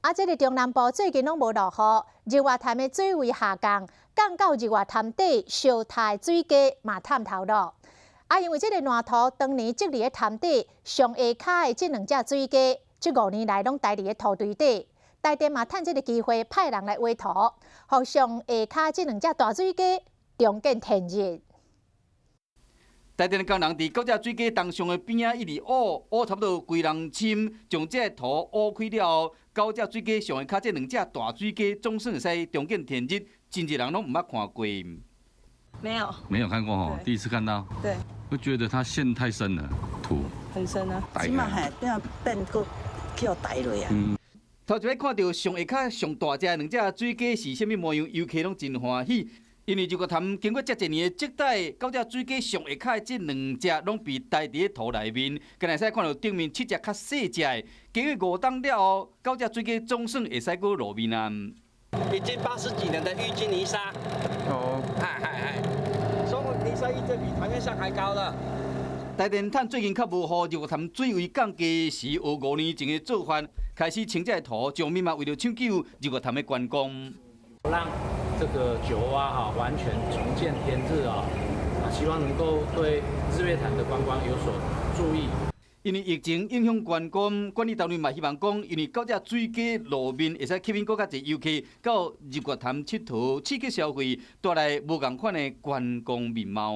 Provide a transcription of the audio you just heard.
啊，這个中南部最近攏無落雨，日月潭的水位下降，降到日月潭底燒焦的水雞嘛探頭咯。啊，因為這个爛土當年積佇咧潭底上下跤的這兩隻水雞，這5年來攏待佇咧土堆底。台電嘛趁這个機會派人來挖土，予上下跤這兩隻大水雞重見天日。台電工人佇九隻水雞東上的邊仔一直挖，挖差不多規人深，將這个土挖開了後，九隻水雞上下跤這兩隻大水雞總算會使重見天日，真濟人攏毋捌看過。沒有，沒有看過吼，第一次看到。對，會覺得它陷太深了，土很深啊。這馬係變變閣去予埋落啊。頭一擺看著上下跤上大隻的兩隻水雞是啥物模樣，遊客攏真歡喜。因為日月潭經過遮濟年的積帶，九隻水雞上下跤的這兩隻攏被埋佇咧土內面，敢會使看著頂面七隻較細隻的。經過5冬了後，九隻水雞總算會使閣露面啊！已經80幾年的淤積泥沙。哦，係係係，所以泥沙一直比台面上還高了。台電趁最近較無雨，日月潭水位降低時，學5年前的做法，開始清這个土，上面嘛為著搶救日月潭的觀光。讓這個九蛙哈完全重見天日啊！啊，希望能夠對日月潭的觀光有所助益。因為疫情影響觀光，管理單位嘛希望講，因為九隻水雞露面，會使吸引閣較濟遊客到日月潭𨑨迌，刺激消費，帶來無仝款的觀光面貌。